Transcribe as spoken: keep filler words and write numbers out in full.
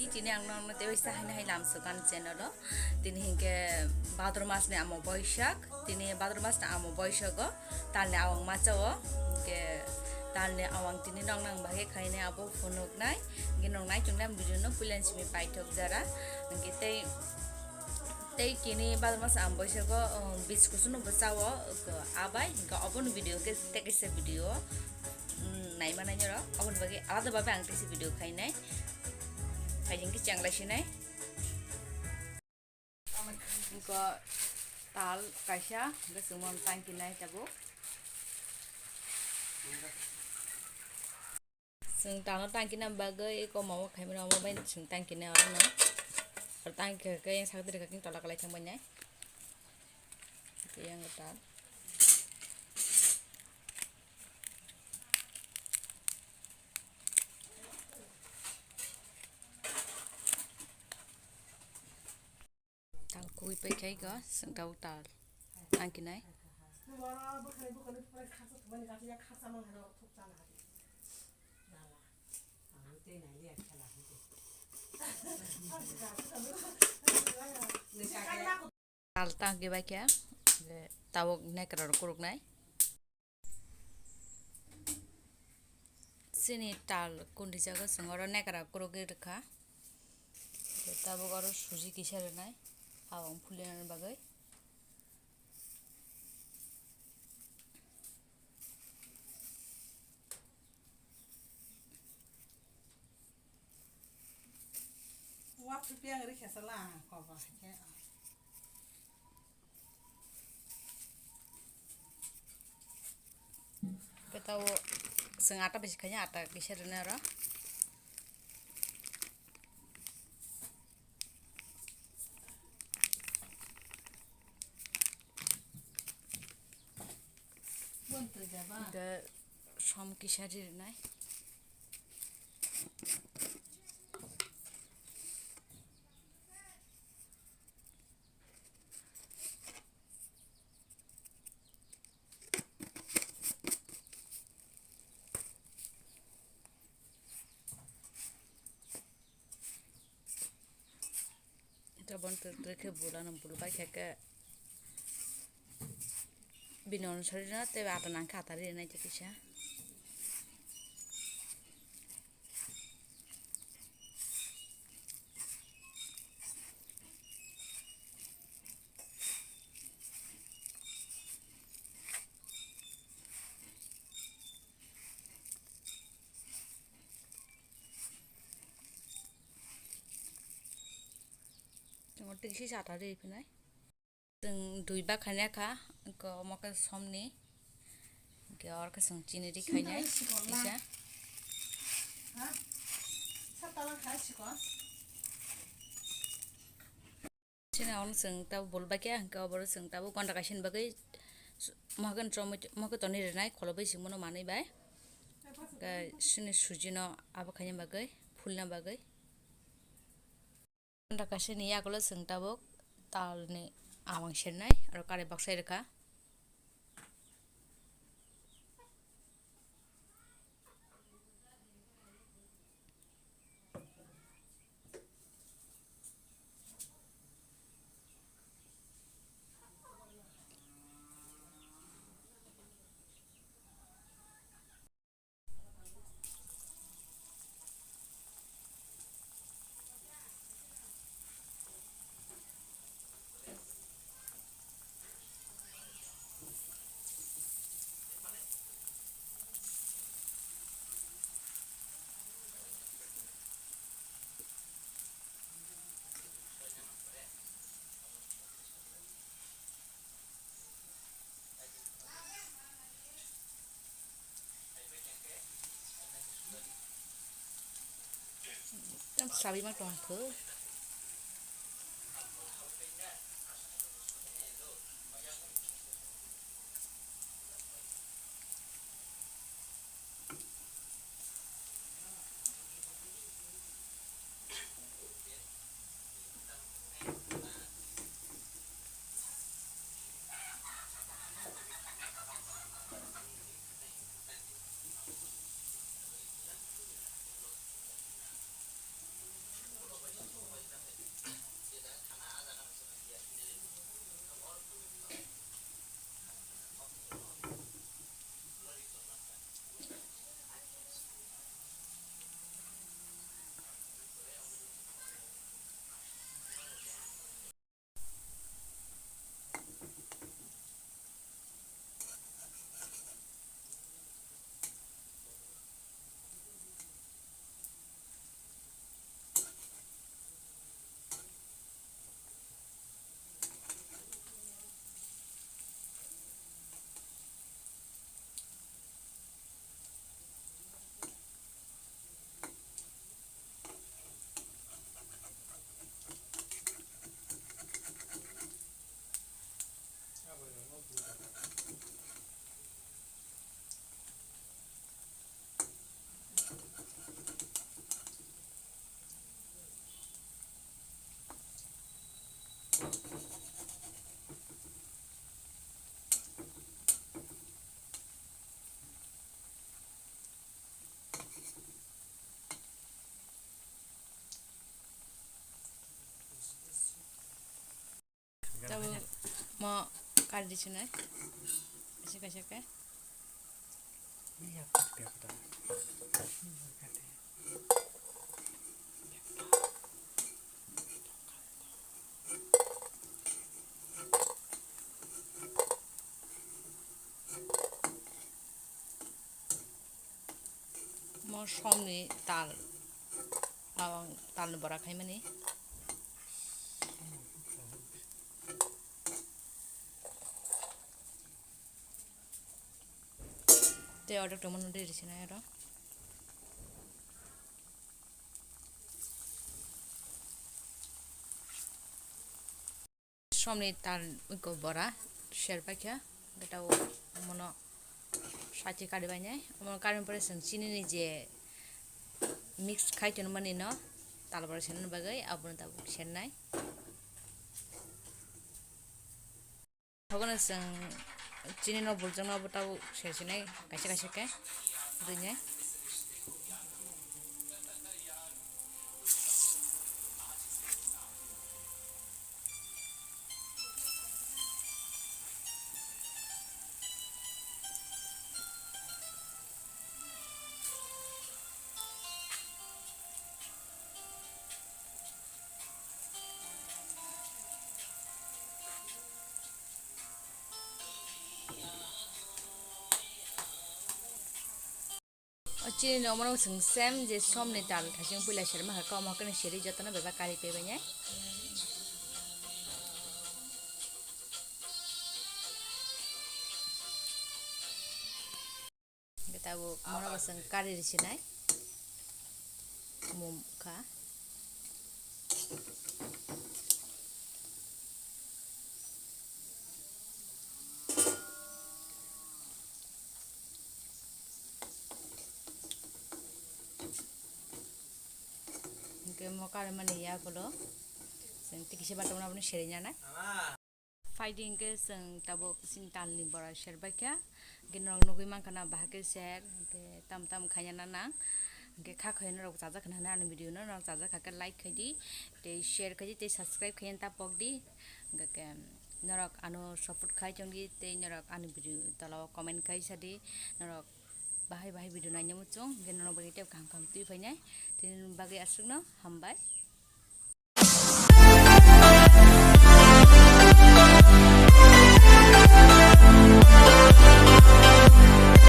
Tini ang nokno tei waisa haino hai lamsok ani channel o. Tini hinkhe Bhadra mas ni amo boisak, tini Bhadra mas ni amo boisago talni awang masa o, hinkhe talni awang tini nokna ang bagwi khainai abo phunuknai, hinkhe nok naichungnai video no puila ni simi paithok jara, hinkhe tei tei tini Bhadra mas ni amo boisago, um, bis kusu no bwsa o, abai hinkhe obo ni video hinkhe tei kaisa video. Hmm, naima nai norok. Aboni bagwi alada babe ang teisi video khainai. Khaijing khe chenglai sinai. Ingko tal kaisa, hingke chwngno tangki nai tabuk. Chwng talno tangki na bagwi eko momo khaimani omo bai chwng tangki nai orono. Oro tangki khe yang sakdri khe tola kalai thangbai nai. Yang tal. Tal kubui pai khai go, chwng tabuk tal tangki nai. Tal tangki bai khe, tabuk nekra rok kuruk nai. Chini tal kundi jaga chwng oro nekra kurugwi rwkha. Tabuk oro suji kisa rwnai, awang phulinani bagwi. Wa phipiyang rikha sala koba khe. Petao chwng ata bisi khaina ata kisa rwna oro. Hingke som kisa ri rwnai. Tabon twk twk khe bula no bul bai khe khe bini onusari no tei ata nang khe ata ri nai kisa. Tei sisa ata ri phinai. Chwng dui ba khaina kha, hwnkhe omo khe somni, hwnkhe oro khe chwng chini ri khainai kisa. Chini ono chwng tabuk bul bai khe, hwnkhe oboro chwng tabuk ghonta kaisa ni bagwi mohor khe chomwi, mohor khe tonwi rwnai, kholobwi singmo no manwi bai. Hwnkhe chini suji no abo khaina bagwi, phulna bagwi. Anda kaisa ni yagulo chwng tabuk tal ni awang sernai aro kari baksa rwkha. Tam sabi ma tong kho. Kari di sini. Kaisa kaisa khe. Mo somni tal, lawang talni bora khaimani. Tei order tongmani de risi nai oro. Somni tal iko bora ser paikha, betao mono sati kari bainai, mono kari pore chwng chini ni je mix khai tonmani no tal bora sernani bagwi abono tabuk sernai. Thogono chwng chini no burjakno bo tabuk sersinai kaisa kaisa khe rwnai. O chini ni omo no chwng same je somni tal thasing puila serma kha, omo khe seri jotono bebak kari paibai nai. Hingke tabuk mono bo chwng kari risinai mum kha. Hingke mo kari mani yagulo chwng tikisa batomna abono seri nai. Phaidi hingke chwng tabuk chini talni bora serbaikha, hingke norok nugui mankha na bahai khe ser, hingke tam tam khaina na nang, hingke kha khoi norok chajak khna hwnwi ani video no norok chajak kha khe like khaidi, tei share khaidi, tei subscribe khaina ta pokdi, hingke norok ano support khai chongdi, tei norok ani video tola o comment khai sadi, norok bahai bahai video naina muchung, hingke norok bagwi tei kaham kaham twi phainai, tini bagwi aswkno hambai.